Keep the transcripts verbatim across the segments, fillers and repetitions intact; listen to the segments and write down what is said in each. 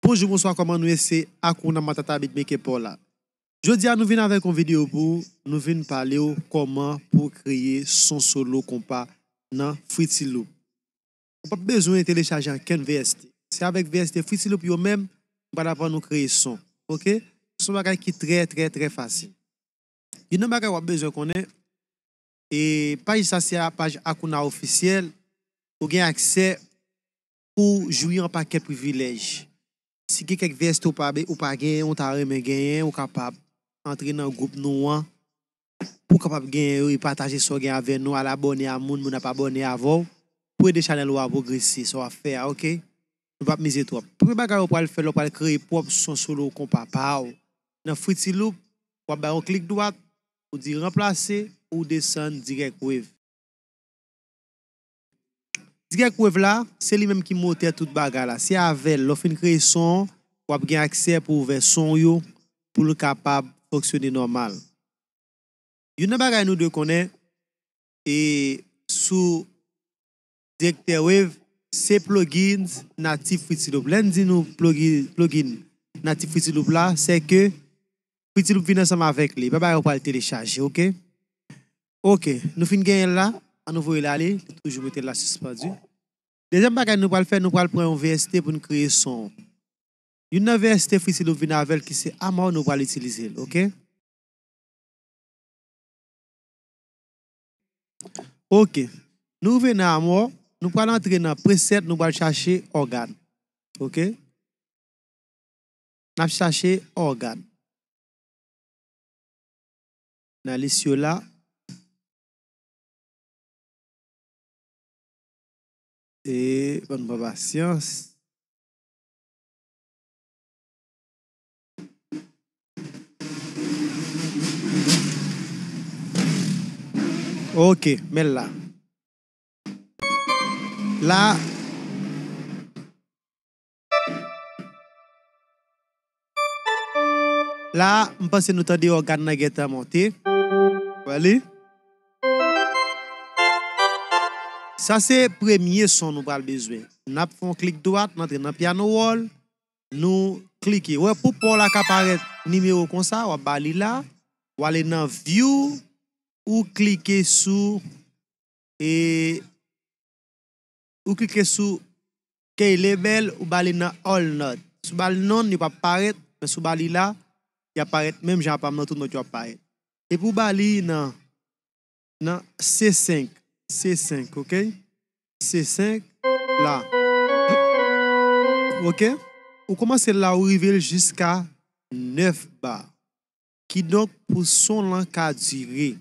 Bonjou, bonswa, kòman nou ye? Se Hakuna Matata Beatmaker pa w la. Jodi a, nou vin avèk yon videyo pou ou. Nou vin pale w kòman pou w kreye son solo konpa nan Fruity Loop. Ou p ap bezwen telechaje ankenn V S T. Se avèk V S T Fruity Loop yo menm, m pral aprann nou kreye son. Oke? Se yon bagay ki trè, trè, trè fasil. Youn nan bagay w ap bezwen konnen, e paj sa se a paj Hakuna ofisyèl, ou gen aksè pou w jwi yon pakèt privilèj. Si gen kèk V S T ou pa, ou pa genyen, ou ta renmen genyen, ou kapab antre nan gwoup nou an, pou w kapab genyen yo e pataje sa w gen avè nou, al abòne a moun, moun ap abòne avè w, pou ede chanèl ou a pwogrese, sa w ap fè a, oke? Nou p ap mize twòp. Premye bagay ou pral fè, lè w pral kreye pwòp son solo konpa pa w. Nan Fruity Loop, w ap bay yon klik dwat, ou di ranplase, ou desann Direct Wave. Direct Wave la, se li menm ki motè tout bagay la. Se avè l, lè w fin kreye son, w ap gen aksè pou ouvè son w yo, pou l kapab fonksyone nòmal. Youn nan bagay nou dwe konnen, e sou Direct Wave, se plugins natif Fruity Loop. Lè n di nou plugin, plugin natif Fruity Loop la, se ke Fruity Loop vin ansanm avèk li. E pa bagay ou pral telechaje, oke? Oke, nou fin genyen l la, an nou voye l ale, li toujou mete l la sispandi. Dezyèm bagay nou pral fè, nou pral pran yon V S T pou n kreye son. Youn nan V S T Fruity Loop vin avè l ki se Armor, nou pral itilize l, oke? Oke. Nou rive nan Armor, nou pral antre nan preset, nou pral chache ògàn. Oke? N ap chache ògàn. Nan lis yo la. E, bann pran pasyans. Oke, men l la. La, la, m panse nou tande ògàn nan gentan monte. Wè li? Sa se premye son nou pral bezwen. N ap fè yon klik dwat, n antre nan piano roll, nou klike. Wè, pou pa w la ka parèt nimewo konsa, w ap ba li la, w ale nan view, ou klike sou, e, ou klike sou Key Label, ou ba li nan all note. Si w ba li none, li p ap parèt, men si w ba li la, li ap parèt menm jan apa m nan tout nòt yo ap parèt. Epi w ba li nan, nan C senk, C senk, oke? C senk, la. Oke? Ou kòmanse la, ou rive l jiska nèf ba. Kidonk, pou son lan ka dire,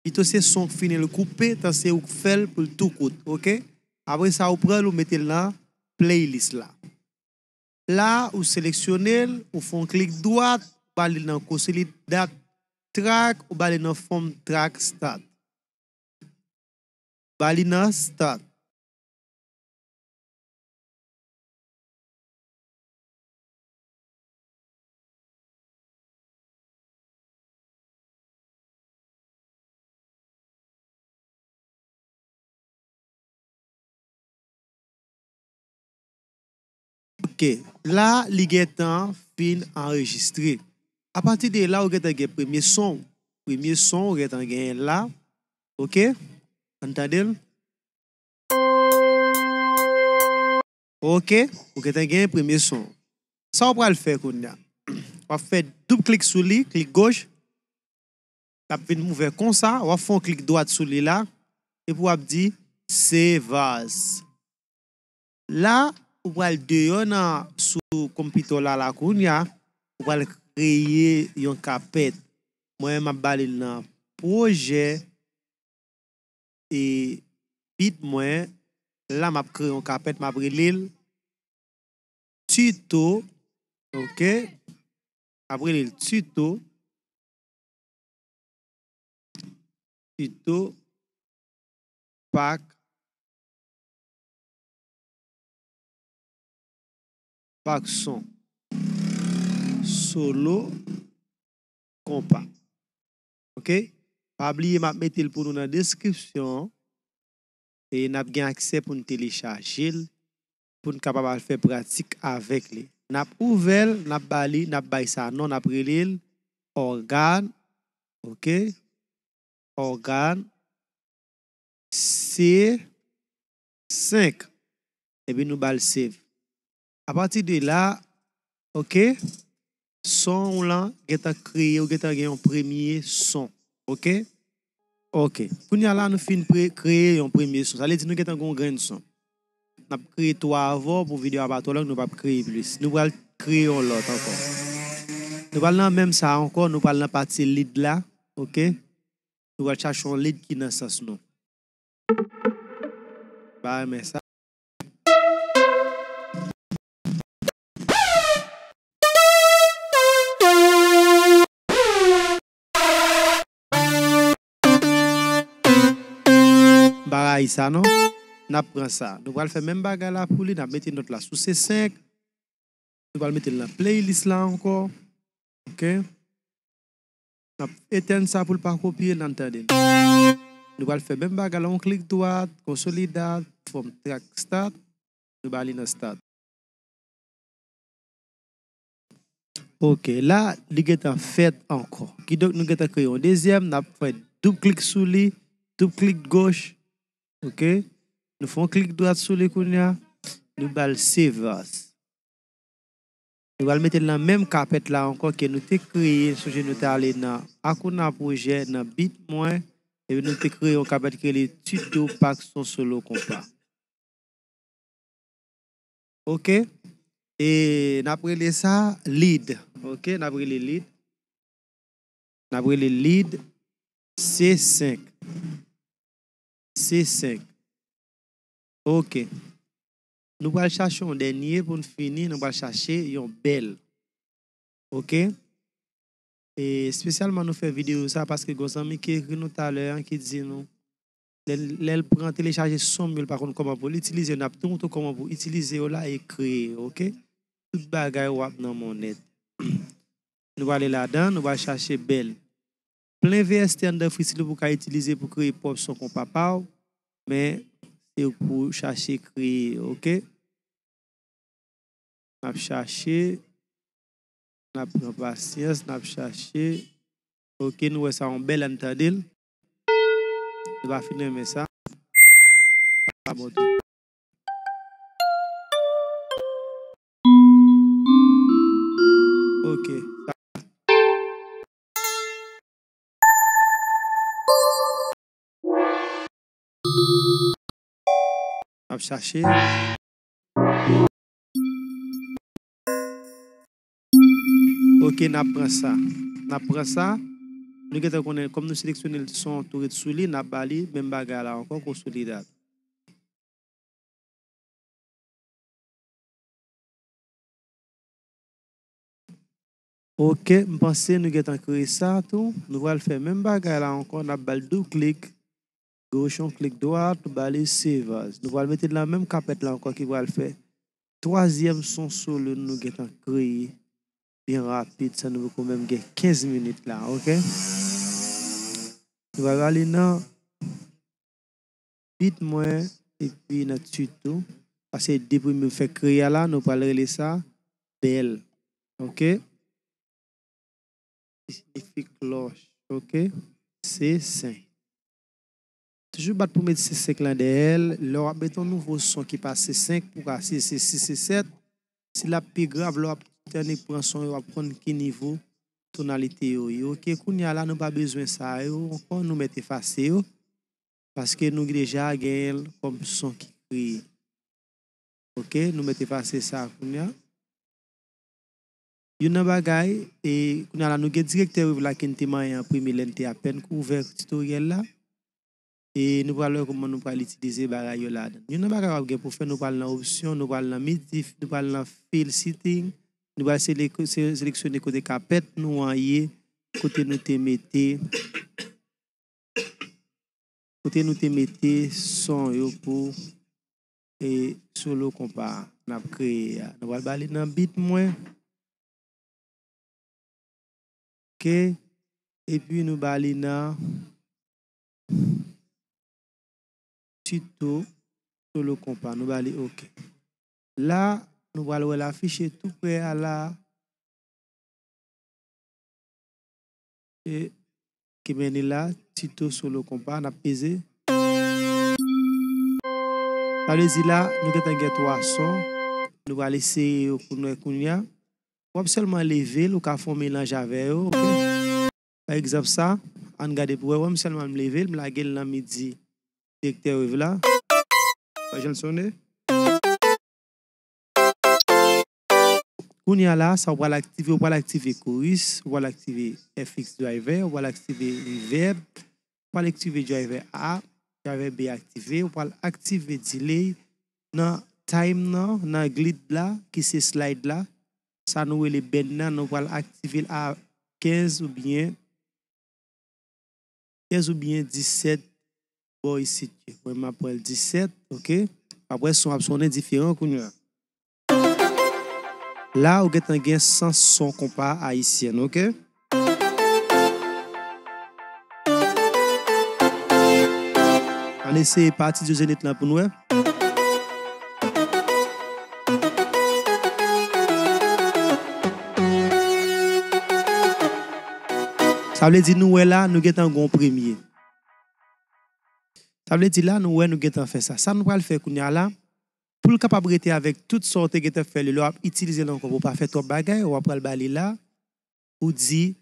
pito se son k fini l koupe, tan se ou k fè l pou l tou kout, oke? Apre sa, ou pran l, ou mete l nan playlist la. La, ou seleksyone l, ou fè yon klik dwat, ou ba li nan Consolidated Track, ou ba li nan From Track Start. Ba li nan Start. Oke, la li gentan fin anrejistre. Apati de la, ou gentan gen premye son. Premye son, ou gentan genyen la. Oke? Ann tande l. Oke, ou gentan genyen premye son. Sa w pral fè kounye a? W ap fè doub klik sou li, klik goch. L ap vin ouvè konsa, w ap fè yon klik dwat sou li la, epi w ap di Save As. La, ou pral deyò nan, sou konpitè w la, la kounye a, ou pral kreye yon kapèt. Mwen, m ap ba li l nan pwojè e beat mwen. La, m ap kreye yon kapèt, m ap rele l Tuto, oke? M ap rele l Tuto, Tuto Pak, Pak Son, Solo, Konpa. Oke? Pa bliye, m ap mete l pou nou nan deskripsyon an. E n ap gen aksè pou n telechaje l, pou n kapab al fè pratik avèk li. N ap ouvè l, n ap ba li, n ap bay sa non, n ap rele l ògàn, oke? Ògàn se senk. Epi nou ba l save. Apati de la, oke, son w lan gentan kreye, ou gentan gen yon premye son. Oke? Oke. Kounye a la, nou fin pre- kreye yon premye son. Sa vle di nou gentan gen yon grenn son. N ap kreye twa avè w pou videyo a pa twò long, nou p ap kreye plis. Nou pral kreye yon lòt ankò. Nou pral nan menm sa ankò, nou pral nan pati lead la, oke? Nou pral chache yon lead ki nan sans nou. Pa renmen sa. M pa rayi sa non. N ap pran sa. Nou pral fè menm bagay la pou li. N ap mete nòt la sou C senk. Nou pral mete l nan playlist la ankò. Oke? N ap etèn sa pou l pa kopye, n ann tande l. Nou pral fè menm bagay la, yon klik dwat, konsolida, fòm track start, nou ba li nan start. Oke, la, li gentan fèt ankò. Kidonk, nou gentan kreye yon dezyèm, n ap fè doub klik sou li, doub klik goch, oke? Nou fè yon klik dwat sou li kounye a, nou ba l save as. Nou pral mete l nan menm kapèt la ankò ke nou te kreye. Sonje nou te ale nan Akouna Pwojè, nan bit mwen, epi nou te kreye yon kapèt ki rele Tuto Pack Son Solo Konpa. Oke? E n ap rele sa lead. Oke? N ap rele lead. N ap rele lead C senk. C senk. Oke. Nou pral chache yon dènye pou n fini. Nou pral chache yon bèl. Oke? E espesyalman nou fè videyo sa paske gon zanmi ki ekri nou talè an ki di nou lè, lè l pran telechaje son yo, l pa konn kòman pou l itilize yo, n ap tou montre w kòman pou itilize yo la e kreye, oke? Tout bagay w ap nan monnèt. Nou prale ladan, nou pral chache bèl. Plen V S T anndan freestyle pou w ka itilize pou kreye pwòp son konpa pa w, men se pou w chache kreye, oke? N ap chache, n ap pran pasyans, n ap chache. Oke, nou wè sa yon bèl, ann tande l. Nou pa fin renmen sa. Sa pa bon tou. Oke. N ap chache. Oke, n ap pran sa. N ap pran sa. Nou gentan konnen, kòm nou seleksyone l, son tou ret sou li, n ap ba li menm bagay la ankò, konsolida. Oke, m panse nou gentan kreye sa tou. Nou pral fè menm bagay la ankò, n ap ba l doub klik, goch yon klik dwat, nou ba li save as. Nou pral mete l nan menm kapèt la ankò ki pral fè twazyèm son solo nou gentan kreye byen rapid, san nou poko menm gen kenz minit la, oke? Nou pral ale nan bit mwen, epi nan tit tou. Paske depi m fè kreye a la, nou pral rele sa bèl. Oke? Li siyifi klòch. Oke? C senk. Toujou bat pou met C senk lan dèyè l. Lè w ap met yon nouvo son ki pa C senk, pou ka si se sis, se sèt, si l ap pi grav, lè w ap tande pran son yo, w ap konn ki nivo tonalite yo ye. Oke, kounye a la, nou pa bezwen sa yo ankò, nou mèt efase yo. Paske nou deja genyen l kòm son ki kreye. Oke, nou mèt efase sa kounye a. Youn nan bagay, e, kounye a la, nou gen direktè Wave la ki n te manyen enprime lè n te apèn ouvè titoryèl la. E nou pral wè kòman nou pral itilize bagay yo ladan. Youn nan bagay w ap gen pou fè, nou pral nan opsyon, nou pral nan midif, nou pral nan fill setting, nou pral sele- se- seleksyone kote kapèt nou an ye, kote nou te mete kote nou te mete son yo pou, e, solo konpa a n ap kreye a. Nou pral ba li nan bit mwen. Oke. Epi nou ba li nan tito solo konpa. Nou ba li oke. La, nou pral wè l afiche tou prè a la. E, ki mennen la, tito solo konpa, n ap peze. Sa vle di la, nou gentan gen twa son. Nou pral eseye yo pou nou wè kounye a. W ap sèlman leve l, ou ka fè yon melanj avè yo, oke? Pa egzanp sa, ann gade pou wè, wè m sèlman m leve l, m lage l nan midi direktè wave la. Wè jan l sonnen. Kounye a la, sa w pral aktive, w pral aktive chorus, w pral aktive F X driver, w pral aktive reverb, w pral aktive driver A, driver B aktive, w pral aktive delay nan time nan, nan grid la, ki se slide la, sa nou rele bend nan, nou pral aktive l a kenz oubyen kenz oubyen disèt bò isit. Mwen, m ap pran l disèt, oke? Apre, son ap sonnen diferan kounye a. La, ou gentan gen sans son konpa ayisyen, oke? Ann eseye pati dyo zenit lan pou n wè. Sa vle di nou wè la, nou gentan gon premye. Sa vle di la, nou wè nou gentan fè sa. Sa nou pral fè kounye a la, pou l kapab rete avèk tout sa w te gentan fè li, lè w ap itilize l ankò pou w pa fè twòp bagay, w ap pral ba li la, ou di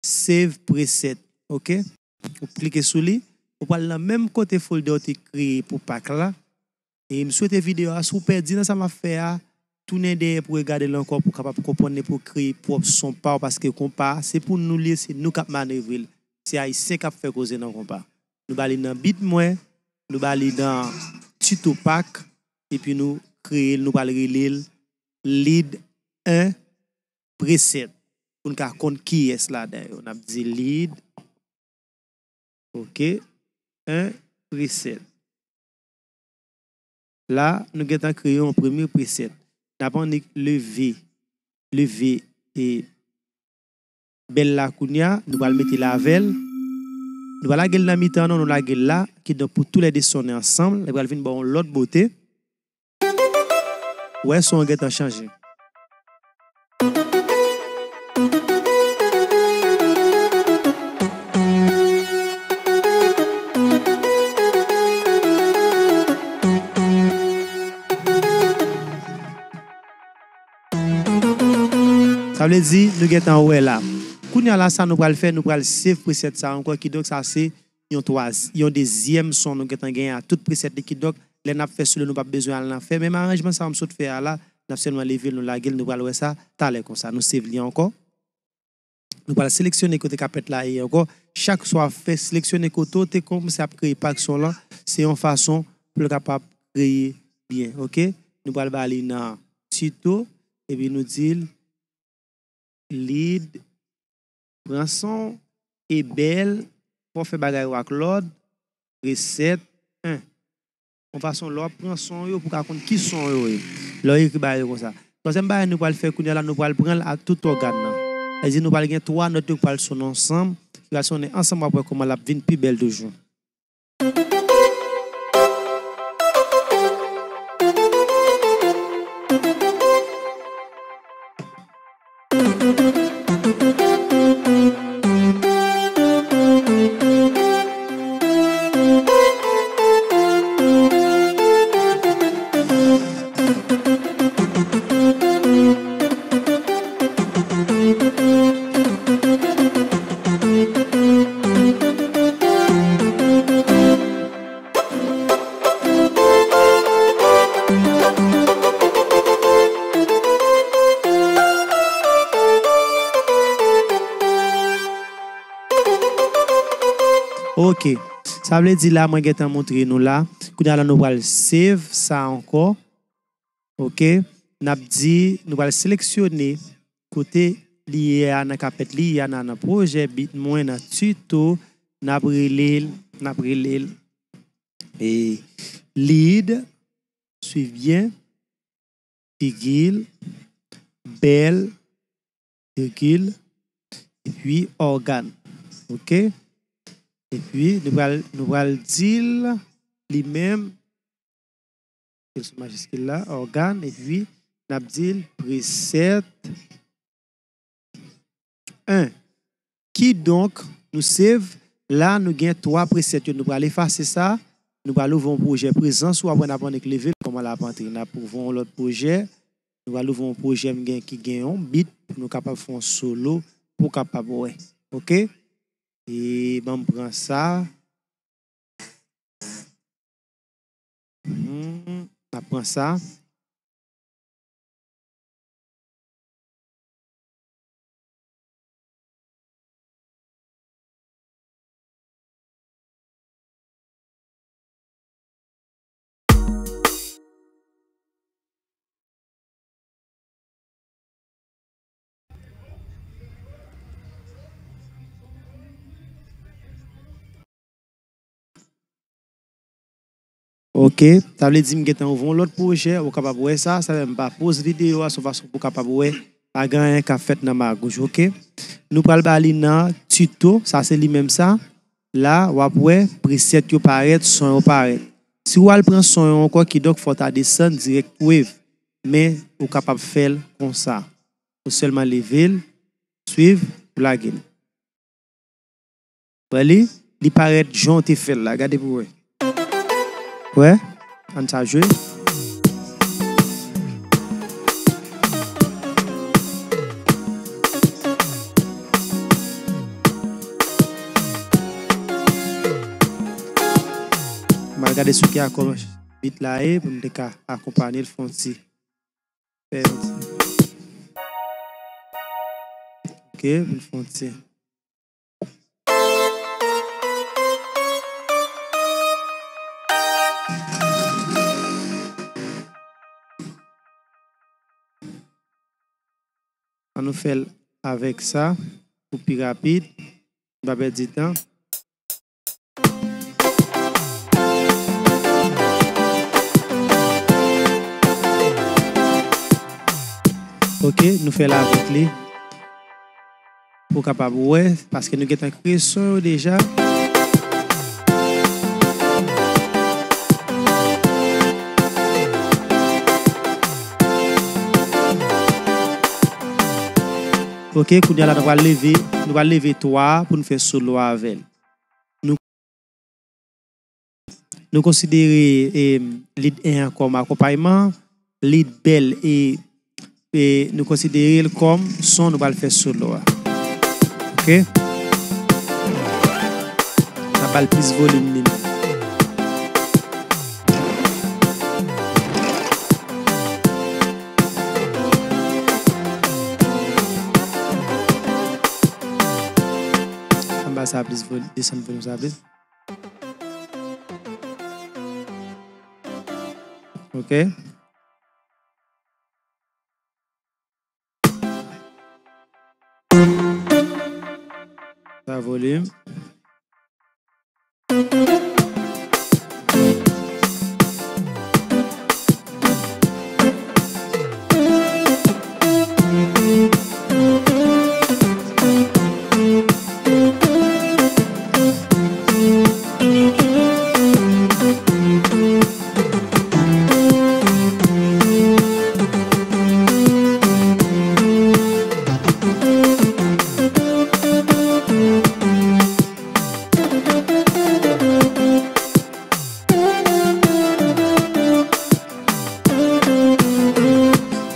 save preset, oke? Ou klike sou li, ou pral nan menm kote folder w te kreye pou pak la. E m swete videyo a, si w pèdi nan sa m ap fè a, tounen dèyè pou w regade l ankò, pou w kapab konprann li, pou w kreye pwòp son pa w, paske konpa, se pou nou li ye, se nou k ap manevre l. Se ayisyen k ap fè koze nan konpa. Nou ba li nan bit mwen, nou ba li nan tito pak, epi nou kreye l, nou pral rele l lead en preset. Pou n ka konn kiyès ladan yo. N ap di lead, oke, en preset. La, nou gentan kreye yon premye preset. N ap annik leve, leve e bèl la kounye a, nou pral mete l avè l. Nou pa lage l nan mitan non, nou lage l la, kidonk pou toulède sonnen ansanm, li pral vin ba w yon lòt bote. Wè son an gentan chanje. Sa vle di, nou gentan wè la. Kounye a la, sa nou pral fè, nou pral save preset sa ankò, kidonk sa se yon twa, yon dezyèm son nou gentan genyen a tout preset li, kidonk lè n ap fè solo, nou p ap bezwen al nan fè. Menm aranjman sa a m sot fè a la, n ap sèlman leve l, nou lage l, nou pral wè sa talè konsa. Nou save li ankò. Nou pral seleksyone kote kapèt la ye ankò. Chak swa w ap fè, seleksyone kote w te kòmanse ap kreye pak son lan. Se yon fason pou l kapab kreye byen, oke? Nou pral ba li nan tito, epi nou di l lead, pran son, e bèl, fò w fè bagay yo ak lòd, preset, en. Yon fason lè w ap pran son yo pou w ka konn ki son yo ye. Lè w ekri bagay yo konsa. Twazyèm bagay nou pral fè kounye a la, nou pral pran l ak tout ògàn nan. Sa vle di nou pral gen twa nòt yo k pral sonnen ansanm, ki pral sonnen ansanm, w ap wè kòman l ap vin pi bèl toujou. Ok. Sa vle di la, mwen gentan montre nou la. Kounye a la, nou pral save sa ankò. Ok. N ap di, nou pral seleksyone kote li ye a nan kapèt li ye a, nan, nan pwojè bit mwen, nan tito, n ap rele l, n ap rele l, e, lead, swiv byen, vigil, bèl, virgil, epi ògàn. Ok? Epi, nou pral, nou pral di l li menm, sou majiskil la, ògàn, epi n ap di l preset en. Kidonk, nou save, la nou gen twa preset yo. Nou pral efase sa, nou pral ouvri yon pwojè prezans, w ap wè n ap annik leve l, kòman l ap antre. N ap ouvri yon lòt pwojè, nou pral ouvri yon pwojè m gen ki gen yon beat pou nou kapab fè yon solo pou w kapab wè. Oke? E ban m pran sa. Hmm, n ap pran sa. Oke, sa vle di m gentan ouvri yon lòt pwojè, ou kapab wè sa, sa fè m pa poz videyo a, se yon fason pou w kapab wè pa gen anyen k ap fèt nan magouj, oke? Nou pral ba li nan tito, sa se li menm sa. La, w ap wè preset yo parèt, son yo parèt. Si w al pran son yo ankò, kidonk fò w ta desann dirèk wave, men ou kapab fè l konsa. Ou sèlman leve l, swiv, ou lage l. Wè li? Li parèt jan w te fè l la. Gade pou wè. Wè? Ann sa jwe. M al gade sou ki akò beat la ye pou m te ka akonpanye l fè yon ti. Fè yon ti. Oke, pou n fè yon ti. Ann nou fè l avèk sa pou pi rapid. M pa pèdi tan. Oke, nou fè l avèk li. Pou w kapab wè, paske nou gentan kreye son yo deja. Oke, kounye a la, nou pral leve, nou pral leve twa a pou n fè solo a avè l. Nou, nou konsidere, e, lead en an kòm akonpayman, lead bèl e, e nou konsidere l kòm son nou pral fè solo a. Oke? N ap ba l plis volim li menm. Anba sa plis vol-, desann volim sa plis. Ok. Sa volim.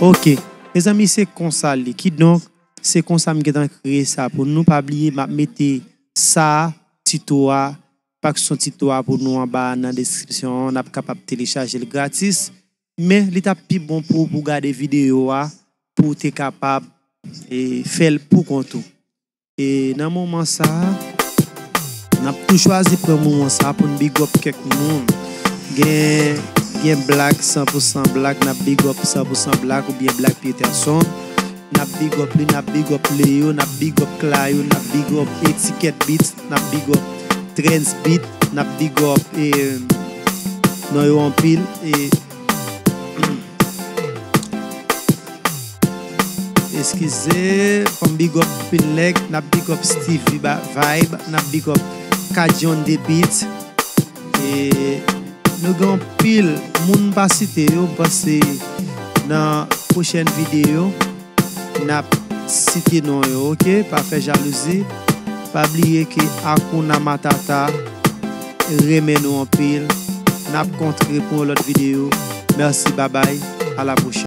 Ok. Mezanmi, se konsa li. Kidonk, se konsa m gentan kreye sa pou nou. Pa bliye, m ap mete sa, tito a, pa k son tito a pou nou anba nan deskripsyon an. N ap kapab telechaje l gratis. Men, li t ap pi bon pou ou pou gade videyo a, pou w te kapab, e, fè l pou kont ou. E nan moman sa a, n ap tou chwazi pran moman sa a pou n big up kèk moun. Gen, gen Black, san pou san Black, n ap big up san pou san Black oubyen Black Peterson. N ap big up li, n ap big up Leo, n ap big up Clayo, n ap big up Etiquette Beats, n ap big up Trends Beat, n ap big up, e, non yo anpil, e, Eskize, fò m big up anpil nèg, n ap big up Stevie Ba-, Vibe, n ap big up Cadion the Beat. E nou gen anpil moun m pa site yo, m panse Nan pwochèn videyo, n ap site non yo, oke? Pa fè jalouzi. Pa bliye ke Hakuna Matata renmen nou anpil. N ap kontre pou yon lòt videyo. Mèsi, babay. A la pwochèn.